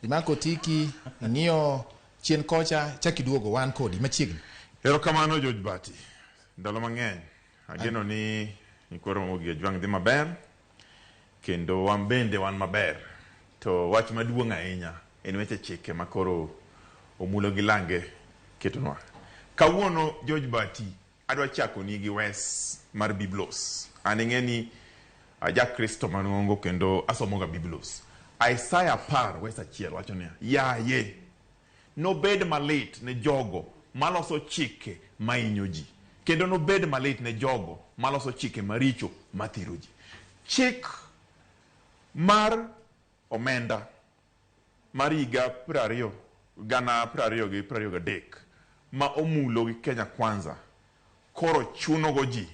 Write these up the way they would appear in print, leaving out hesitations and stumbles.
Imako tiki, ing'iyo chien kocha, chak iduogo wan kodi machiegni. Erokamano George Bati. Ndalo mang'eny. Ageno ni nyikwa Ramogi Ajwang' dhi maber kendo wan bende wan maber. To wach maduong' ahinya en weche chike ma koro Omulo gi Lange ketonwa. Kawuono George Bati adwa chakoni gi wes mar Biblos. An ing'e ni aja Kristo manongo kendo asomoga Biblos. Isaiah 10 wes 1 wacho niya, yaye nobed malit ne jogo maloso chike mainyo ji, kendo nobed malit ne jogo maloso chike maricho mathiro ji. Chik mar omenda mar higa 20 gana 20 gi 23 ma omulo gi Kenya Kwanza koro chuno go ji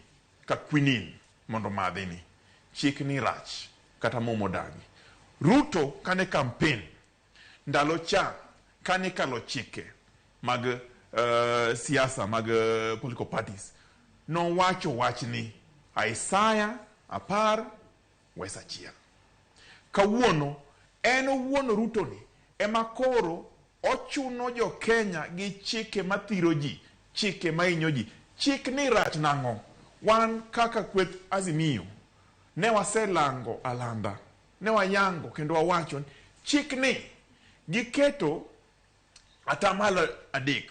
ka quinine mondo omadhi ni. Chik ni rach kata muma odagi. Ruto kane campaign ndalo cha kane ikalo chike mag siasa mag political parties nowacho wachni Isaiah 10 wes 1. Kawuono en owuon Ruto ni ema koro ochuno jo Kenya gi chike mathiro ji, chike mainyo ji. Chik ni rach nang'o? Wan kaka kweth Azimio ne waselango alanda, ne wayango kendo wawacho ni chik ni giketo atamalo 3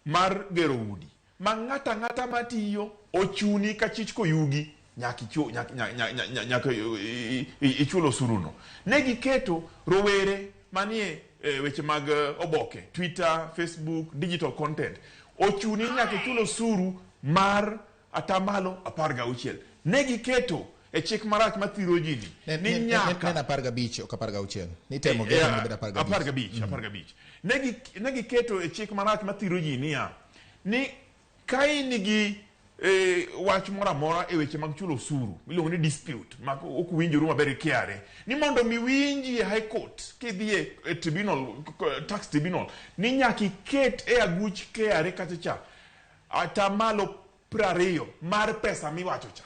mar gero udi ma ng'ata ang'ata matiyo ochuni ka chich koyugi nyaka ichul osuru no. Ne giketo rowere manie weche mag oboke, Twitter, Facebook, digital content ochuni nyaka ichul osuru mar atamalo 16. Ne giketo e chik marach mathiro ji ni ni nyaka ne 15 ok 16. Nitemo geto mondo obed 15. 15, 15. Ne giketo e chik marach mathiro ji niya, ni ka in gi wach moro amora e weche mag chulo osuru miluongo ni dispute ma ok winjoru maber gi KRA, ni mondo mi winji e High Court kidhi e tribunal, tax tribunal, ni nyaka iket e aguch KRA kacha cha atamalo 20 mar pesa miwacho cha.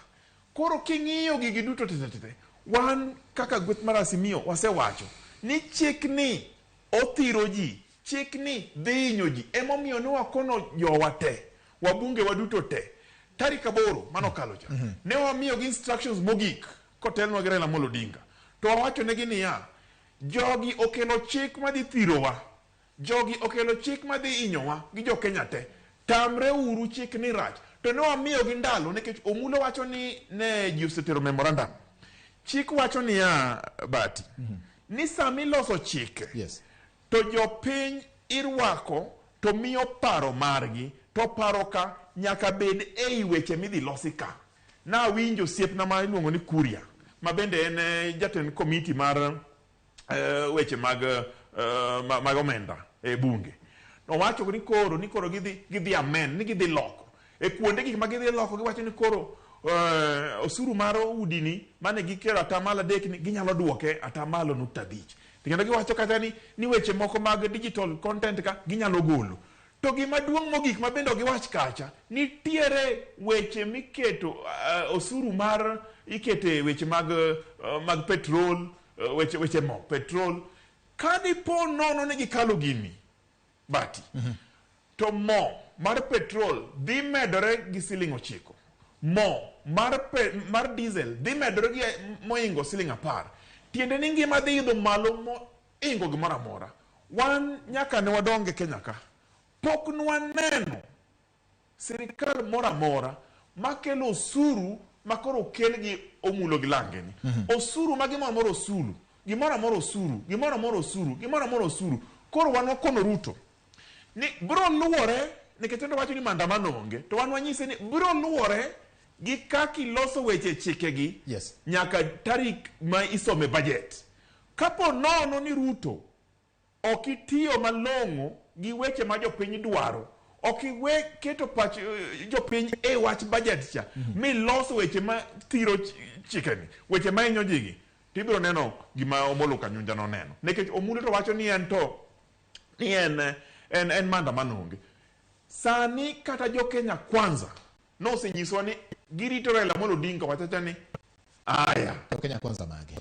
Koro king'iyo gigi duto tete tete, wan kaka gweth mar Azimio wasewacho ni chik ni othiro ji, chik ni dhi hinyo ji. Emomiyo ne wakono jowa te, wabunge waduto te, tarik 8 manokalo cha, ne wamiyogi instructions mogik kotelnwa gi Raila Amolo Odinga. To wawacho negi niya, jogi okelo chik madhi thirowa, jogi okelo chik madhi hinyowa gi jo Kenya te. Tamre uru chik ni rach. To ne wamiyogi ndalo nikech Omulo wacho ni ne ji osetero memorandum. Chik wacho niya, Bati, ni sama iloso chike, to jopiny irwako to miyo paro margi, to paro ka nyaka bed ei weche midhi losi ka. Nawinjo osiepna ma iluongo ni Kuria, ma bende en jatend komiti mar weche mag omenda e bunge. Nowacho ni koro gidhi amend, ni gidhi loko. E kuonde gik ma gidhi loko giwacho ni koro osuru mar udi ni mane gikelo atamalo 3 ni ginyalo duoke atamalo 0.5. Kendo giwacho kata ni weche moko mag digital content ka ginyalo golo. To gima duong' mogik ma bende ok giwach kacha, nitiere weche miketo osuru mar ikete weche mag petrol, weche mo petrol. Ka dipo nono ni gikalo gini, Bati, to mo mar petrol dhi medore gi siling 9. Mo mar diesel dhi medore gi moingo siling 10. Tiende ni ngima dhi idho malo moingo gimoro amora. Wan nyaka ne wadong e Kenya ka, pok nwaneno sirikal moro amora makelo osuru ma koro okel gi Omulo gi Lange ni. Osuru ma gimoro amora osuru, gimoro amora osuru, gimoro amora osuru, gimoro amora osuru. Koro wan wakono Ruto ni biro luwore, nikech en owacho ni maandamano onge, to wan wanyise ni biro luwore gi kaka iloso weche chikegi nyaka tarik ma isome budget. Kapo nono ni Ruto ok itiyo malong'o gi weche ma jopiny dwaro, ok iwe keto pach jopiny e wach budget cha, miloso weche ma thiro chikeni, weche ma hinyo jigi, tibiro neno gima Omolo Kanyunja noneno. Nikech Omulo to wacho ni en to ni en maandamano onge. Sani kata jo Kenya Kwanza nosenyisowa ni girito Raila Amolo Odinga wachacha ni Aya. Jo Kenya Kwanza mage?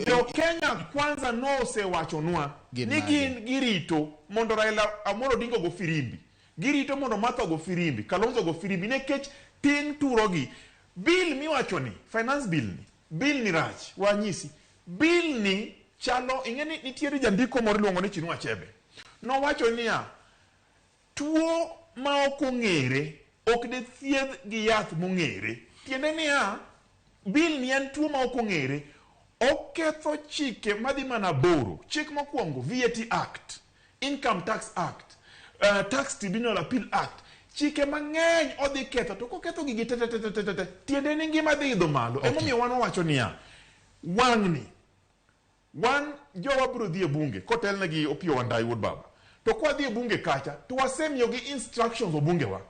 Jo Kenya Kwanza nosewachonwa Gin ni mage? gin girito mondo Raila Amolo Odinga ogo firimbi. Girito mondo Martha ogo firimbi, Kalonzo ogo firimbi nikech ting' turogi. Bill miwacho ni, finance bill ni, bill ni rach, wanyisi. Bill ni chalo, ing'e ni nitiere jandiko moro iluongo ni Chinua Achebe. Nowacho niya, tuo ma ok ong'ere ok de thiedh gi yath mong'ere. Tiende niya, bill ni en tuo ma ok ong'ere. Oketho chike madhi mana boro. Chik mokwongo, VAT Act, Income Tax Act, Tax Tribunal Appeal Act. Chike mang'eny odhi ketho, to koketho gigi te te te te te te, tiende ni ngima dhi idho malo. Emomiyo wan wawacho niya, wang'ni, wan jowa biro dhi e bunge kotelne gi Opiyo Wandayi wuod baba. To kwa dhi e bunge kacha, to wasemiyogi instructions wabungewa.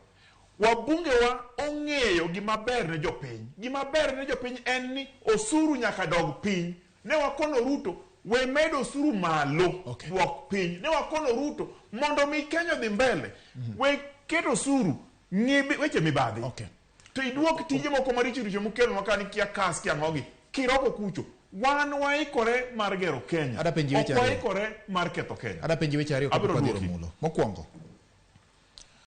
Wabungewa ong'eyo gima ber ne jopiny. Gima ber ne jopiny en ni osuru nyaka dog piny. Ne wakono Ruto, we medo osuru malo, duok piny. Ne wakono Ruto, mondo mi Kenya odhi mbele, we keto osuru, ng'i weche mibadhi. To iduok tije moko maricho richo mukelonwa ka ni kia kas kia ang'ogi, kiroko kucho. Wan waikore mar gero Kenya. Ada penji weche Ok ariyo. waikore mar ketho Kenya. Ada penji weche ariyo kapok Abiro wadhi duoki. Mulo. Mokwongo,